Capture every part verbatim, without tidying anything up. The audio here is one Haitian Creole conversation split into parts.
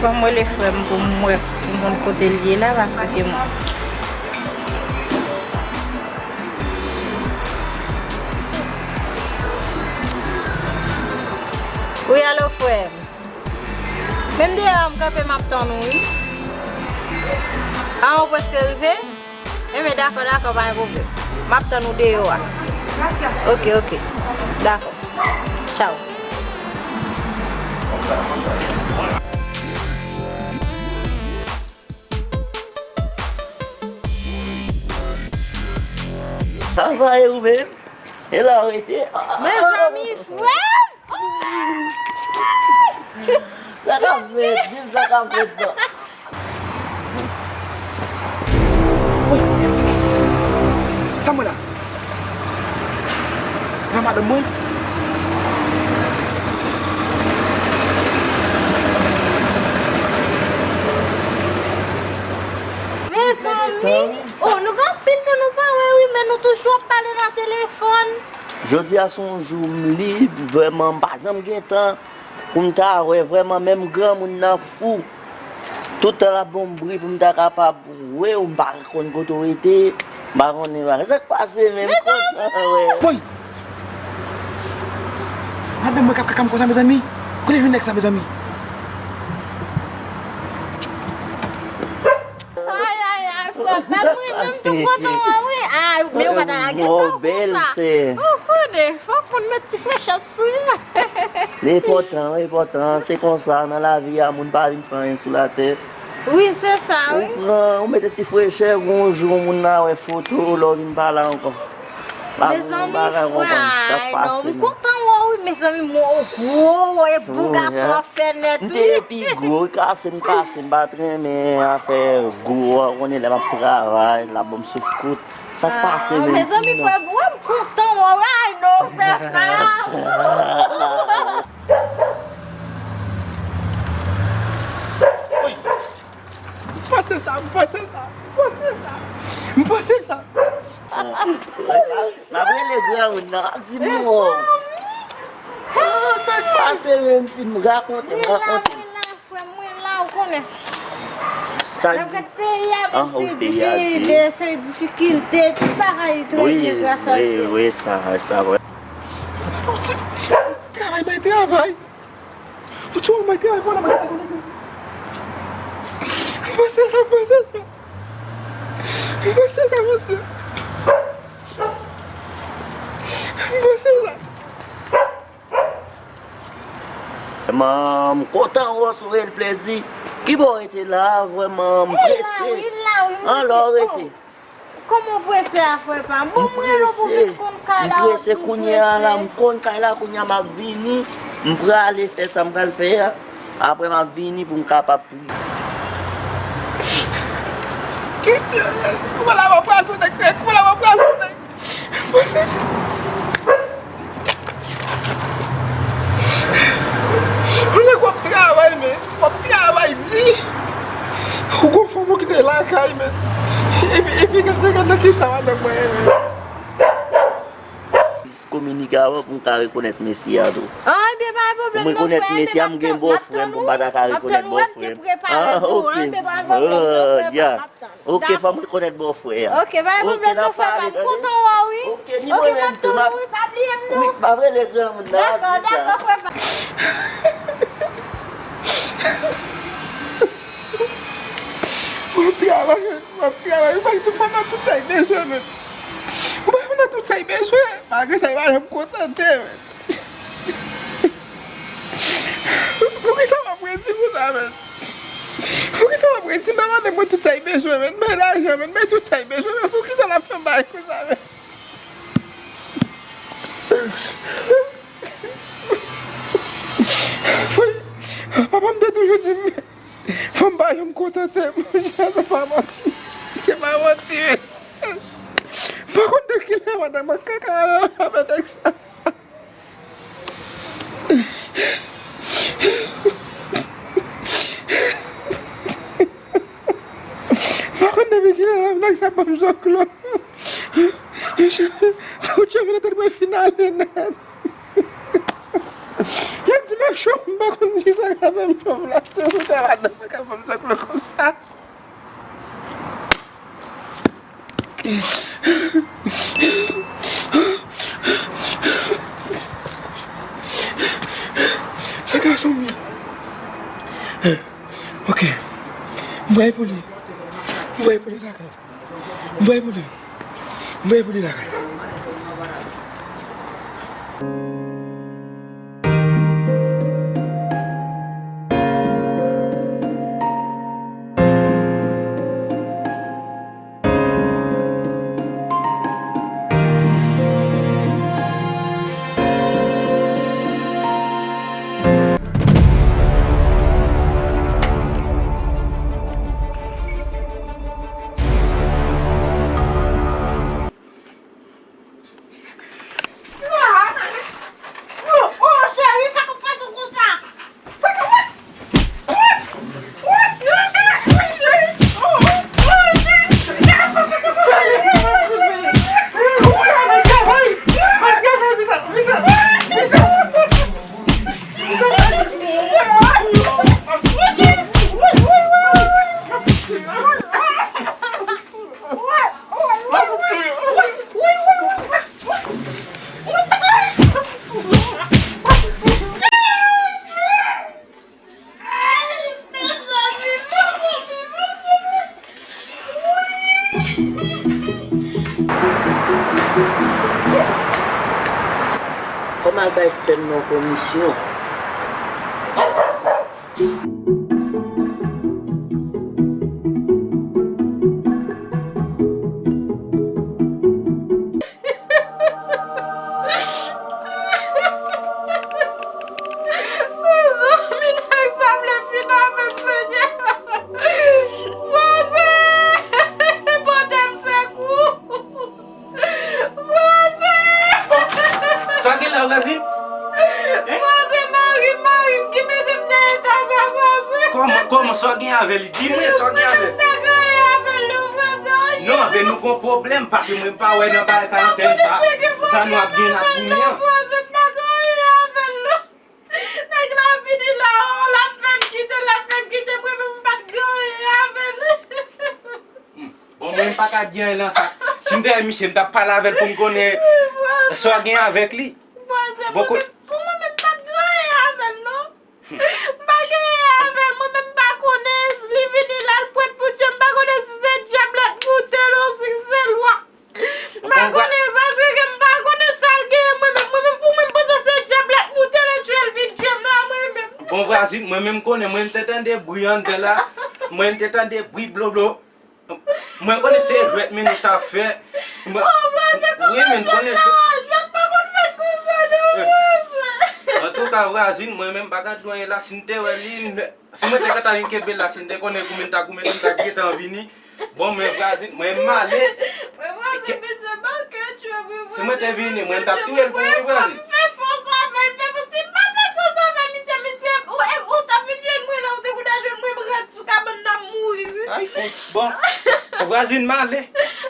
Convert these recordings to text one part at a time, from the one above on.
Ban m rele frè m pou m wè, pou m konn kote l ye la, paske m... Wi, alo, frè m. Men m deyò a, m kanpe, m ap tann ou, wi. A, ou prèske rive? Enben, dakò, dakò, pa gen pwoblèm. M ap tann ou deyò a. Oke, oke. Dakò. Tchaw. Sa va, e ou menm? E la w rete? Mezanmi, frè m! Sa k ap fèt? Di m sa k ap fèt non. Woy! Sa m wè la? Nan madanm mwen? Mezanmi! Oh, nou gen anpil tan nou pa wè, wi, men nou toujou ap pale nan telefòn. Jodi a se yon jou m lib, vrèman, m pa janm gen tan pou m ta wè, vrèman, menm granmoun nan fou. Tout tan l ap ban m bri pou m ta kapab wè w, m pa konn kote w rete, m pa konnen bagay. Sa k pase menm? M kontan wè. Woy! Madanm mwen k ap kaka m konsa, mezanmi. Kote jwenn nèg sa, mezanmi? Ay, ay, ay, frè m, mwen menm tou kontan wè w, wi. Ah, men ou pa ta lage sa konsa. Ou konnen, fòk moun met ti frechè sou yo. Li enpòtan, li enpòtan. Se konsa, nan lavi a, moun pa vin fè anyen sou latè. Wi, se sa, wi. Ou pran, ou mete ti frechè, gon jou moun nan wè foto w, lè w vin pale ankò. Mezanmi, frè, ay non, m kontan wè w, wi, mezanmi, m wè w gwo, e bon gason ap fè nèt, wi. M te pi gwo, kase m kase, m pa t renmen afè gwo a, ou konnen lè m ap travay, l ap ban m souf kout. Sa k pase menm? Mezanmi, frè, m wè m kontan wè w, ay non, frè, frè. Woy! M panse sa, m panse sa, m panse sa. M panse sa. M ap rele granmoun nan, ap di m wè w. Ah, sa k pase menm, si m rakonte, m rakonte. Mwen la, mwen la, frè m, mwen la, ou konnen. Sa n ap gad peyi a, men se difi-, se difikilte, tout bagay trè byen gras a Dye. Wi, wi, sa, sa vre. Travay bay travay. Ou tchou mwen te reponn a mwen. M panse sa, m panse sa. M panse sa, mesye. M panse sa. Vrèman, m kontan wè w sou Reel Plezi. Kibò w rete la, vrèman, m prese. An lè w rete. Kòman w prese a, frè pa m? Bon, m rele w pou vin konn kay la, ou di w prese. M prese kounye a la, m konn kay la, kounye a m ap vini. M prale fè sa m pral fè a. Apre m ap vini pou m kapab priye. Kòman la m ap pral sou nèg, kòman la m ap pral sou nèg? M panse sa. Ou nèg w ap travay, men. W ap travay di. Ou gon fanm ou kite lakay, men. Epi, epi gade, gade nan kisa madanm mwen ye, men. Jis kominike avè w pou m ka rekonèt mesye a tou. Ah, ebyen, pa gen pwoblèm non, frè, m ap tann ou. Pou m rekonèt mesye a, m gen bòfrè m, pou m pa ta ka rekonèt bòfrè m. Ah, ok. Ah, ebyen, pa gen pwoblèm non, frè, m ap tann ou. Ok, fò m rekonèt bòfrè a. Ok, pa gen pwoblèm non, frè pa m, m kontan wè w, wi. Ok, ni mwen menm tou, m ap, wi, pa bliye m non. Wi, m ap rele granmoun nan, m ap di sa. Dakò, dakò, frè pa m. M ap travay, m ap travay, ou bay tout fanm nan tout sa y bezwen, men. Ou bay fanm nan tout sa y bezwen, malgre sa y pa janm kontante, men. Poukisa w ap redi konsa, men? Poukisa w ap redi? Bay madanm mwen tout sa y bezwen, men. Bay lajan, men. Bay tout sa y bezwen, men. Poukisa l ap fè m bagay konsa, men? Papa m te toujou di m, fanm pa janm kontante, monchè, se pa manti. Se pa manti, men. M pa konn de kilè madanm mwen kaka avè nèg sa. M pa konn depi kilè nèg sa ban m zòklò. Mesye, ou tchè vin antre mwen fin ale nèt. Y ap di m Chòf, m pa konn kisa k ap fè m chòf la. Se ou ta la dan mwen ka fè m sangle konsa. Se gason m ye. Ok. M pral pou li. M pral pou li lakay. M pral pou li. M pral pou li lakay. Oh, oh, cheri, sa k ap pase w konsa? Sa k ap pase? Fò m al bay sè m nan yon komisyon. Mezanmi, nèg sa vle fin avè m, Senyè. Vwazen, pote m sekou. Vwazen! Sa gen la, vwazen? Hein? Vwazen, mari m, mari m ki mete m nan eta sa, vwazen. Kòman, kòman, sa gen avè li? Di mwen sa gen avè li. M pa gen anyen avè l non, vwazen, anyen. Non, men nou gon pwoblèm, paske mwen pa wè nan bagay karantèn sa, sa nou ap gen la kounye a. Vwazen, m pa gen anyen avè l non. Nèg la vini la, oh, l ap fè m kite, l ap fè m kite, mwen menm m pa t gen anyen avè l. Hmm. Bon, mwen m pa ka di anyen nan sa. Si m te wè misye, m t ap pale avè l pou m konnen sa gen avèk li. Vwazen, mwen menm, pou mwen menm, m pa t gen anyen avè l non. M pa gen anyen avè l, mwen menm m pa konnen, li vini la, l pwèt pou tye m, m pa konnen si se dyab la t moute l ou si se lwa. M pa konnen, paske ke m pa konnen sa l genyen, mwen menm, mwen menm, pou mwen, m panse se dyab la t moute l, e tye l vin tye m la, mwen menm. Bon, vwazin, mwen menm konnen, mwen m te tande bri anndan la, mwen m te tande bri bloblo. Mwen konnen se jwèt men nou t ap fè. Mwen, oh, vwazen, wi, men m konnen se jwèt pa konn fèt konsa non, vwazen. Antouka, vwazin, mwen menm pa ka di anyen la, si m te wè li, m, si mwen te gentan vin kenbe l la, si m te konnen goumen m ta goumen, m ta gentan vini. Bon, men vwazin, mwen m ale. Mwen vwazin, misye manke tye m, wi, vwazin. Si mwen te vini, mwen t ap touye l pou ou, wi, vwazin. M fè fòs avè l, m fè fòs, si m pa fè fòs avè misye, misye, ou, ou t ap vin jwenn mwen la, ou te kou ta jwenn mwen, m rèd sou kabann nan, m mouri, wi. Ay, fou. Bon, vwazin, m ale.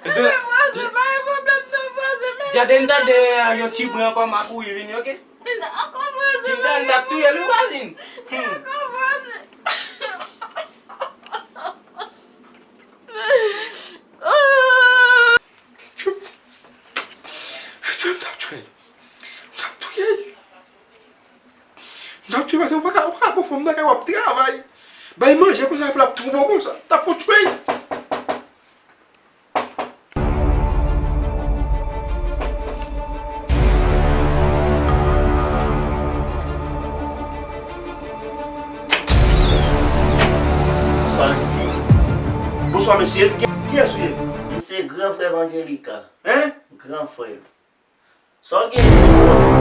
Mwen vwazin, pa gen pwoblèm non, vwazin, men. Gade, m tande, eh, yon ti bri ankò, m a kouri vini, oke? Ankò vwazin, si m tande, m ap touye l, wi, vwazin. Hmm. Ankò vwazin. Tchou. Tchou, m t ap tchwe l. M t ap touye l. M t ap tchwe l paske ou pa ka, ou pa ka gon fanm nan kay w ap travay. Bay manje konsa, epi l ap twouve w konsa. M t ap fout tchwe l. Bonswa, mesye. Bonswa, mesye. Ki, kiyès ou ye? M se gran frè Evangelika. Hein? Gran frè. Sa w gen isit?